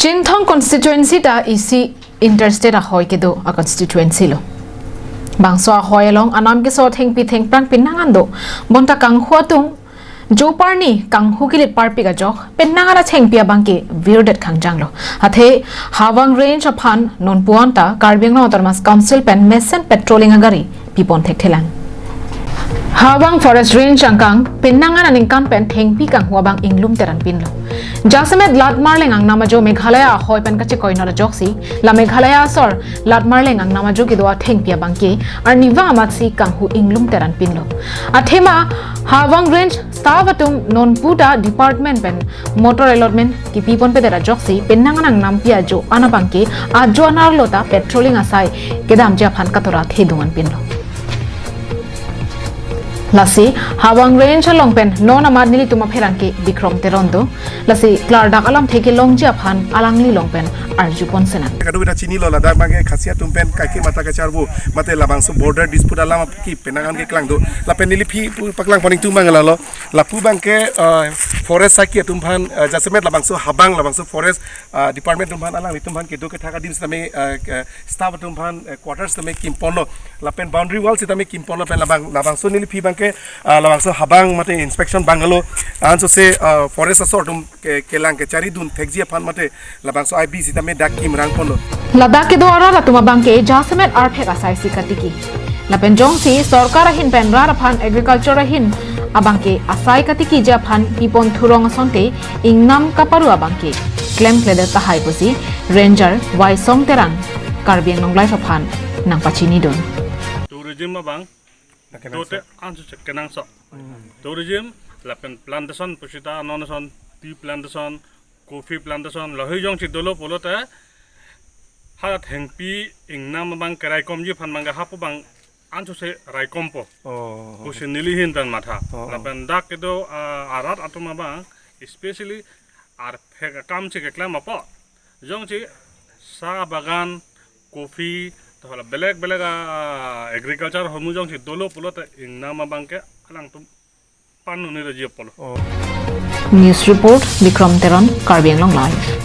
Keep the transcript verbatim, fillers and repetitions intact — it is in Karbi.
Chinthong constituency ta isi interstate ahoi kedo a constituency lo. Bangso ahoi along anam keso thengpi thengphrang penang an do. Bonta kanghu atum jo parni kanghu kilit parpik ajok penang an athengpi abang ke virdet khangjang lo. Athe Hawang Range aphan non puan ta Karbi Anglong Autonomous Council pen mesen patrolling agari pipon thekthelang. Hawang Forest Range angkang penang an aningkan pen thengpi kanghu abang inglum teran pinlo. Jasemet Latmarleng angnam ajo Meghalaya ahoi pen kachekoi nor ajoksi la Meghalaya asor Latmarleng angnam ajo kedo athengpi abang ke arnivang amatsi kanghu inglum teran pinlo. Athema Hawang Range staff atum non puta department pen motor allotment kipipon pedet ajoksi penang an angnampi ajo an abang ke ajo an arlo ta patrolling asai kedamji aphan katora thedung an pinlo. Lasi Hawang Range along pen non amat nelitum apherangke Bikrom Teron do. Lasi klardak alamthe kelongji aphan alangli along pen arjupon senang. Kadokave ta chinilo, ladak abang ke Khasi atum pen kaike mata kacharvo, mate labangso border dispute alam ke penang an keklang do. Lapen neliphi pu paklang pon ingtung abang lalo. Lapu abang ke, eh, forest saki atum aphan, eh, jasemet labangso Hawang, labangso forest, eh, department atum aphan, alanglitum aphan kedo kethak adim sitame, eh, ke staff atum aphan, eh, quarters sitame kimponlo. Lapen boundary wall sitame kimponlo pen labang, labangso neliphi abang ke, eh, labangso Hawang mate inspection abang lo. Ansose, eh, forest asor atum ke, kelang kechari dun thekji aphan mate labangso I B sitame dak kimrang ponlo. Ladak kedo arat atum abang ke jasemet arphek asai si katiki. Lapen jongsi sorkar ahin pen rat aphan agriculture ahin abang ke asai katikiji aphan pipon thurong asonte ingnam kaparu abang ke klemkledet tahai pusi Ranger Waisong Terang Karbi Anglong Live aphan nangpachinidun. Tourism abang dote ansose kenangsot. Tourism lapen plantation pusita non ason tea plantation, coffee plantation, lahei jongsi dolo pulote ha thengpi ingnam abang keraikomji aphan abang ke hapu abang ansose raikompo. Oh. Pusi neli ahin pen matha. Oh, oh. Lapen dak kedo, ah, arat atum abang, especially arphek akam si keklem apot. Jongsi sa bagan, coffee, to hala belek belek, ah, agriculture ahormu jongsi dolo pulote ingnam abang ke alangtum panuni raji apolo. Oh. News report, Bikrom Teron, Karbi Anglong Live.